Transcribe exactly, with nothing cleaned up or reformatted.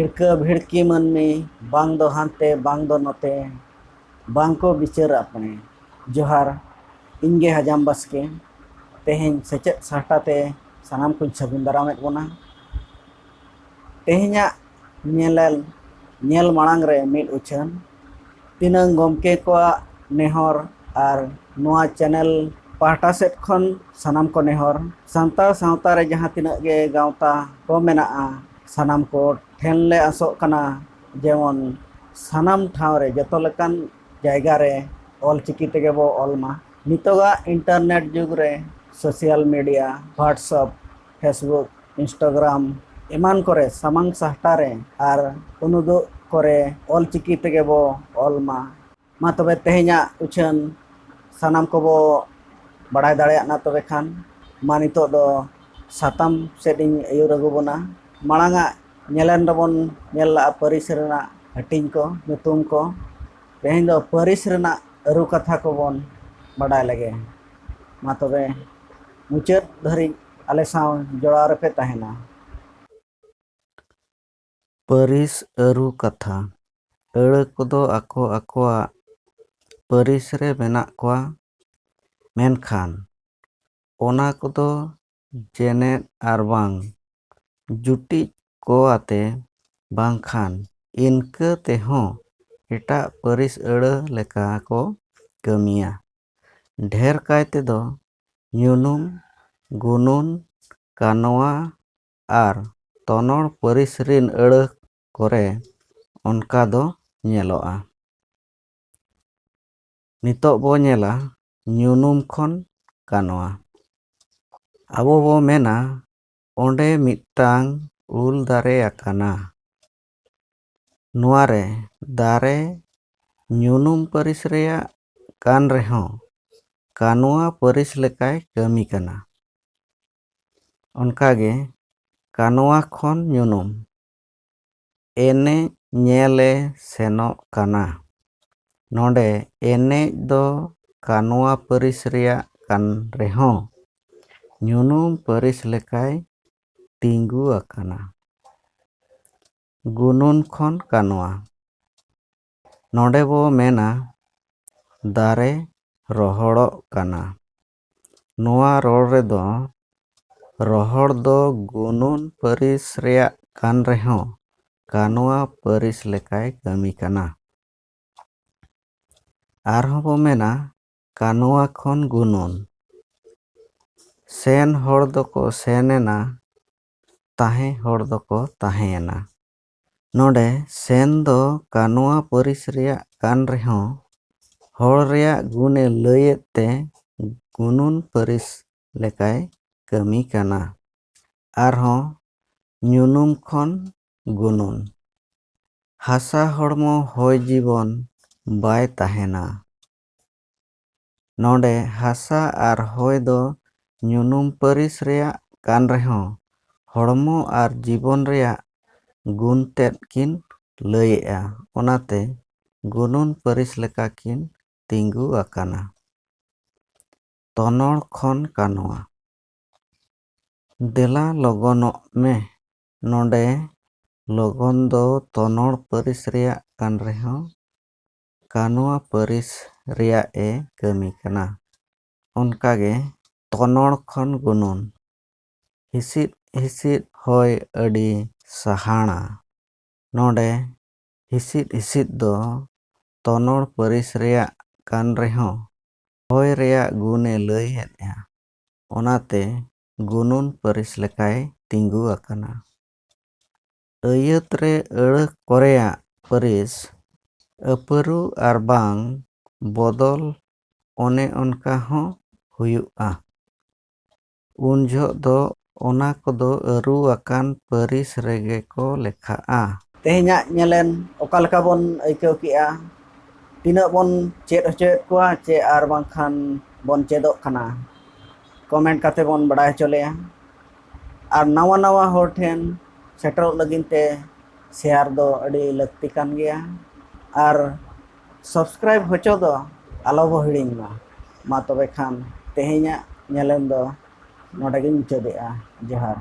ᱵᱷᱤᱲᱠᱟᱹ ᱵᱷᱤᱲᱠᱤ ᱢᱟᱹᱱᱢᱤ, ᱵᱟᱝ ᱫᱚ ᱦᱟᱱᱛᱮ ᱵᱟᱝ ᱫᱚ ᱱᱚᱛᱮ, ᱵᱟᱝ ᱠᱚ ᱵᱤᱪᱟᱹᱨ ᱟᱯᱱᱮ᱾ ᱡᱚᱦᱟᱨ, ᱤᱧ ᱜᱮ ᱦᱟᱡᱟᱢ ᱵᱟᱥᱠᱮ᱾ ᱛᱮᱦᱮᱧ ᱥᱮᱪᱮᱫ ᱥᱟᱦᱴᱟ ᱛᱮ ᱥᱟᱱᱟᱢ ᱠᱚᱧ ᱥᱟᱹᱜᱩᱱ ᱫᱟᱨᱟᱢᱮᱫ ᱵᱚᱱᱟ᱾ ᱛᱮᱦᱮᱧᱟᱜ ᱧᱮᱞᱮᱞ ᱧᱮᱞ ᱢᱟᱲᱟᱝ ᱨᱮ ᱢᱤᱫ ᱩᱪᱷᱟᱹᱱ, ᱛᱤᱱᱟᱹᱝ ᱜᱚᱢᱠᱮ ᱠᱚᱣᱟᱜ ᱱᱮᱦᱚᱨ ᱟᱨ ᱱᱚᱣᱟ ᱪᱮᱱᱮᱞ ᱯᱟᱦᱴᱟ ᱥᱮᱫ ᱠᱷᱚᱱ ᱥᱟᱱᱟᱢ ᱠᱚ ᱱᱮᱦᱚᱨ, ᱥᱟᱱᱛᱟᱲ ᱥᱟᱶᱛᱟ ᱨᱮ ᱡᱟᱦᱟᱸ ᱛᱤᱱᱟᱹᱜ ᱜᱮ ᱜᱟᱶᱛᱟ ᱠᱚ ᱢᱮᱱᱟᱜᱼᱟ, ᱥᱟᱱᱟᱢ ᱠᱚ ᱴᱷᱮᱱ ᱞᱮ ᱟᱥᱚᱜ ᱠᱟᱱᱟ, ᱡᱮᱢᱚᱱ ᱥᱟᱱᱟᱢ ᱴᱷᱟᱶ ᱨᱮ, ᱡᱚᱛᱚ ᱞᱮᱠᱟᱱ ᱡᱟᱭᱜᱟ ᱨᱮ ᱚᱞ ᱪᱤᱠᱤ ᱛᱮᱜᱮ ᱵᱚ ᱚᱞ ᱢᱟ᱾ ᱱᱤᱛᱚᱜᱟᱜ internet ᱡᱩᱜᱽ ᱨᱮ social media, WhatsApp, Facebook, Instagram ᱮᱢᱟᱱ ᱠᱚᱨᱮ ᱥᱟᱢᱟᱝ ᱥᱟᱦᱴᱟ ᱨᱮ ᱟᱨ ᱩᱱᱩᱫᱩᱜ ᱠᱚᱨᱮ ᱚᱞ ᱪᱤᱠᱤ ᱛᱮᱜᱮ ᱵᱚ ᱚᱞ ᱢᱟ᱾ ᱢᱟ ᱛᱚᱵᱮ ᱛᱮᱦᱮᱧᱟᱜ ᱩᱪᱷᱟᱹᱱ ᱥᱟᱱᱟᱢ ᱠᱚᱵᱚ ᱵᱟᱲᱟᱭ ᱫᱟᱲᱮᱭᱟᱜ ᱱᱟ᱾ ᱛᱚᱵᱮ ᱠᱷᱟᱱ ᱢᱟ ᱱᱤᱛᱚᱜ ᱫᱚ ᱥᱟᱛᱟᱢ ᱥᱮᱫ ᱤᱧ ᱟᱹᱭᱩᱨ ᱟᱹᱜᱩ ᱵᱚᱱᱟ᱾ ᱢᱟᱲᱟᱝ ᱟᱜ ᱧᱮᱞᱮᱱ ᱨᱮᱵᱚᱱ ᱧᱮᱞ ᱞᱟᱜᱼᱟ ᱯᱟᱹᱨᱤᱥ ᱨᱮᱱᱟᱜ ᱦᱟᱹᱴᱤᱧ ᱠᱚ, ᱧᱩᱛᱩᱢ ᱠᱚ᱾ ᱛᱮᱦᱮᱧ ᱫᱚ ᱯᱟᱹᱨᱤᱥ ᱨᱮᱱᱟᱜ ᱟᱹᱨᱩ ᱠᱟᱛᱷᱟ ᱠᱚᱵᱚᱱ ᱵᱟᱰᱟᱭ ᱞᱮᱜᱮ᱾ ᱢᱟ ᱛᱚᱵᱮ ᱢᱩᱪᱟᱹᱫ ᱫᱷᱟᱹᱨᱤᱡ ᱟᱞᱮ ᱥᱟᱶ ᱡᱚᱲᱟᱣ ᱨᱮᱯᱮ ᱛᱟᱦᱮᱱᱟ᱾ ᱯᱟᱹᱨᱤᱥ ᱟᱹᱨᱩ ᱠᱟᱛᱷᱟ᱾ ᱟᱹᱲᱟᱹ ᱠᱚᱫᱚ ᱟᱠᱚ ᱟᱠᱚᱣᱟᱜ ᱯᱟᱹᱨᱤᱥ ᱨᱮ ᱢᱮᱱᱟᱜ ᱠᱚᱣᱟ, ᱢᱮᱱᱠᱷᱟᱱ ᱚᱱᱟ ᱠᱚᱫᱚ ᱡᱮᱱᱮᱫ ᱟᱨ ᱵᱟᱝ ᱡᱩᱴᱤᱡ ᱠᱚ ᱟᱛᱮ ᱵᱟᱝᱠᱷᱟᱱ ᱤᱱᱠᱟᱹ ᱛᱮᱦᱚᱸ ᱮᱴᱟᱜ ᱯᱟᱹᱨᱤᱥ ᱟᱹᱲᱟᱹ ᱞᱮᱠᱟ ᱠᱚ ᱠᱟᱹᱢᱤᱭᱟ᱾ ᱰᱷᱮᱨ ᱠᱟᱭ ᱛᱮᱫᱚ ᱧᱩᱱᱩᱢ, ᱜᱩᱱᱩᱱ, ᱠᱟᱱᱣᱟ ᱟᱨ ᱛᱚᱱᱚᱲ ᱯᱟᱹᱨᱤᱥ ᱨᱤᱱ ᱟᱹᱲᱟᱹ ᱠᱚᱨᱮ ᱚᱱᱠᱟ ᱫᱚ ᱧᱮᱞᱚᱜᱼᱟ᱾ ᱱᱤᱛᱚᱜ ᱵᱚ ᱧᱮᱞᱟ ᱧᱩᱱᱩᱢ ᱠᱷᱚᱱ ᱠᱟᱱᱣᱟ᱾ ᱟᱵᱚ ᱵᱚ ᱢᱮᱱᱟ, ᱚᱸᱰᱮ ᱢᱤᱫᱴᱟᱝ ᱩᱞ ᱫᱟᱨᱮ ᱟᱠᱟᱱᱟ᱾ ᱱᱚᱣᱟ ᱨᱮ ᱫᱟᱨᱮ ᱧᱩᱱᱩᱢ ᱯᱟᱹᱨᱤᱥ ᱨᱮᱭᱟᱜ ᱠᱟᱱ ᱨᱮᱦᱚᱸ ᱠᱟᱱᱣᱟ ᱯᱟᱹᱨᱤᱥ ᱞᱮᱠᱟᱭ ᱠᱟᱹᱢᱤ ᱠᱟᱱᱟ᱾ ᱚᱱᱠᱟᱜᱮ ᱠᱟᱱᱣᱟ ᱠᱷᱚᱱ ᱧᱩᱱᱩᱢ᱾ ᱮᱱᱮᱡ ᱧᱮᱞᱮ ᱥᱮᱱᱚᱜ ᱠᱟᱱᱟ᱾ ᱱᱚᱰᱮ ᱮᱱᱮᱡ ᱫᱚ ᱠᱟᱱᱣᱟ ᱯᱟᱹᱨᱤᱥ ᱨᱮᱭᱟᱜ ᱠᱟᱱ ᱨᱮᱦᱚᱸ ᱧᱩᱱᱩᱢ ᱯᱟᱹᱨᱤᱥ ᱞᱮᱠᱟᱭ ᱛᱤᱸᱜᱩ ᱟᱠᱟᱱᱟ᱾ ᱜᱩᱱᱩᱱ ᱠᱷᱚᱱ ᱠᱟᱱᱣᱟ᱾ ᱱᱚᱰᱮ ᱵᱚ ᱢᱮᱱᱟ ᱫᱟᱨᱮ ᱨᱚᱦᱚᱲᱚᱜ ᱠᱟᱱᱟ᱾ ᱱᱚᱣᱟ ᱨᱚᱲ ᱨᱮᱫᱚ ᱨᱚᱦᱚᱲ ᱫᱚ ᱜᱩᱱᱩᱱ ᱯᱟᱹᱨᱤᱥ ᱨᱮᱭᱟᱜ ᱠᱟᱱ ᱨᱮᱦᱚᱸ ᱠᱟᱱᱣᱟ ᱯᱟᱹᱨᱤᱥ ᱞᱮᱠᱟᱭ ᱠᱟᱹᱢᱤ ᱠᱟᱱᱟ᱾ ᱟᱨᱦᱚᱸ ᱵᱚ ᱢᱮᱱᱟ ᱠᱟᱱᱣᱟ ᱠᱷᱚᱱ ᱜᱩᱱᱩᱱ᱾ ᱥᱮᱱ ᱦᱚᱲ ᱫᱚᱠᱚ ᱥᱮᱱ ᱮᱱᱟ, ᱛᱟᱦᱮᱸ ᱦᱚᱲ ᱫᱚᱠᱚ ᱛᱟᱦᱮᱸᱭᱮᱱᱟ᱾ ᱱᱚᱰᱮ ᱥᱮᱱ ᱫᱚ ᱠᱟᱱᱣᱟ ᱯᱟᱹᱨᱤᱥ ᱨᱮᱭᱟᱜ ᱠᱟᱱ ᱨᱮᱦᱚᱸ ᱦᱚᱲ ᱨᱮᱭᱟᱜ ᱜᱩᱱᱮ ᱞᱟᱹᱭᱮᱫ ᱛᱮ ᱜᱩᱱᱩᱱ ᱯᱟᱹᱨᱤᱥ ᱞᱮᱠᱟᱭ ᱠᱟᱹᱢᱤ ᱠᱟᱱᱟ᱾ ᱟᱨᱦᱚᱸ ᱧᱩᱱᱩᱢ ᱠᱷᱚᱱ ᱜᱩᱱᱩᱱ᱾ ᱦᱟᱥᱟ ᱦᱚᱲᱢᱚ ᱦᱚᱭ ᱡᱤᱵᱚᱱ ᱵᱟᱭ ᱛᱟᱦᱮᱱᱟ᱾ ᱱᱚᱰᱮ ᱦᱟᱥᱟ ᱟᱨ ᱦᱚᱭ ᱫᱚ ᱧᱩᱱᱩᱢ ᱯᱟᱹᱨᱤᱥ ᱨᱮᱭᱟᱜ ᱠᱟᱱ ᱨᱮᱦᱚᱸ ᱦᱚᱲᱢᱚ ᱟᱨ ᱡᱤᱵᱚᱱ ᱨᱮᱭᱟᱜ ᱜᱩᱱ ᱛᱮᱫ ᱠᱤᱱ ᱞᱟᱹᱭᱮᱜᱼᱟ᱾ ᱚᱱᱟᱛᱮ ᱜᱩᱱᱩᱱ ᱯᱟᱹᱨᱤᱥ ᱞᱮᱠᱟ ᱠᱤᱱ ᱛᱤᱸᱜᱩ ᱟᱠᱟᱱᱟ᱾ ᱛᱚᱱᱚᱲ ᱠᱷᱚᱱ ᱠᱟᱱᱣᱟ᱾ ᱫᱮᱞᱟ ᱞᱚᱜᱚᱱᱚᱜ ᱢᱮ᱾ ᱱᱚᱰᱮ ᱞᱚᱜᱚᱱ ᱫᱚ ᱛᱚᱱᱚᱲ ᱯᱟᱹᱨᱤᱥ ᱨᱮᱭᱟᱜ ᱠᱟᱱ ᱨᱮᱦᱚᱸ ᱠᱟᱱᱣᱟ ᱯᱟᱹᱨᱤᱥ ᱨᱮᱭᱟᱜ ᱮ ᱠᱟᱹᱢᱤ ᱠᱟᱱᱟ᱾ ᱚᱱᱠᱟᱜᱮ ᱛᱚᱱᱚᱲ ᱠᱷᱚᱱ ᱜᱩᱱᱩᱱ᱾ ᱦᱤᱥᱤᱫ ᱦᱤᱥᱤᱫ ᱦᱚᱭ ᱟᱹᱰᱤ ᱥᱟᱦᱟᱱᱟ᱾ ᱱᱚᱰᱮ ᱦᱤᱥᱤᱫ ᱦᱤᱥᱤᱫ ᱫᱚ ᱛᱚᱱᱚᱲ ᱯᱟᱹᱨᱤᱥ ᱨᱮᱭᱟᱜ ᱠᱟᱱ ᱨᱮᱦᱚᱸ ᱦᱚᱭ ᱨᱮᱭᱟᱜ ᱜᱩᱱᱮ ᱞᱟᱹᱭᱮᱫᱼᱟ᱾ ᱚᱱᱟᱛᱮ ᱜᱩᱱᱩᱱ ᱯᱟᱹᱨᱤᱥ ᱞᱮᱠᱟᱭ ᱛᱤᱸᱜᱩ ᱟᱠᱟᱱᱟ᱾ ᱟᱹᱭᱟᱹᱛ ᱨᱮ ᱟᱹᱲᱟᱹ ᱠᱚᱨᱮᱭᱟᱜ ᱯᱟᱹᱨᱤᱥ ᱟᱹᱯᱟᱹᱨᱩ ᱟᱨ ᱵᱟᱝ ᱵᱚᱫᱚᱞ ᱚᱱᱮ ᱚᱱᱠᱟ ᱦᱚᱸ ᱦᱩᱭᱩᱜᱼᱟ᱾ ᱩᱱ ᱡᱚᱦᱚᱜ ᱫᱚ ᱚᱱᱟ ᱠᱚᱫᱚ ᱟᱹᱨᱩ ᱟᱠᱟᱱ ᱯᱟᱹᱨᱤᱥ ᱨᱮᱜᱮ ᱠᱚ ᱞᱮᱠᱷᱟᱜᱼᱟ᱾ ᱛᱮᱦᱮᱧᱟᱜ ᱧᱮᱞᱮᱱ ᱚᱠᱟ ᱞᱮᱠᱟ ᱵᱚᱱ ᱟᱹᱭᱠᱟᱹᱣ ᱠᱮᱜᱼᱟ? ᱛᱤᱱᱟᱹᱜ ᱵᱚᱱ ᱪᱮᱫ ᱦᱚᱪᱚᱭᱮᱫ ᱠᱚᱣᱟ ᱪᱮ ᱟᱨ ᱵᱟᱝᱠᱷᱟᱱ ᱵᱚᱱ ᱪᱮᱫᱚᱜ ᱠᱟᱱᱟ? ᱠᱚᱢᱮᱱᱴ ᱠᱟᱛᱮ ᱵᱚᱱ ᱵᱟᱲᱟᱭ ᱦᱚᱪᱚ ᱞᱮᱭᱟ᱾ ᱟᱨ ᱱᱟᱣᱟ ᱱᱟᱣᱟ ᱦᱚᱲ ᱴᱷᱮᱱ ᱥᱮᱴᱮᱨᱚᱜ ᱞᱟᱹᱜᱤᱫ ᱛᱮ ᱥᱮᱭᱟᱨ ᱫᱚ ᱟᱹᱰᱤ ᱞᱟᱹᱠᱛᱤ ᱠᱟᱱ ᱜᱮᱭᱟ᱾ ᱟᱨ ᱥᱟᱵᱥᱠᱨᱟᱭᱤᱵ ᱦᱚᱪᱚ ᱫᱚ ᱟᱞᱚ ᱵᱚ ᱦᱤᱲᱤᱧ ᱢᱟ᱾ ᱢᱟ ᱛᱚᱵᱮ ᱠᱷᱟᱱ ᱛᱮᱦᱮᱧᱟᱜ ᱧᱮᱞᱮᱞ ᱫᱚ ᱱᱚᱰᱮ ᱜᱤᱧ ᱢᱩᱪᱟᱹᱫᱮᱜᱼᱟ᱾ ᱡᱚᱦᱟᱨ᱾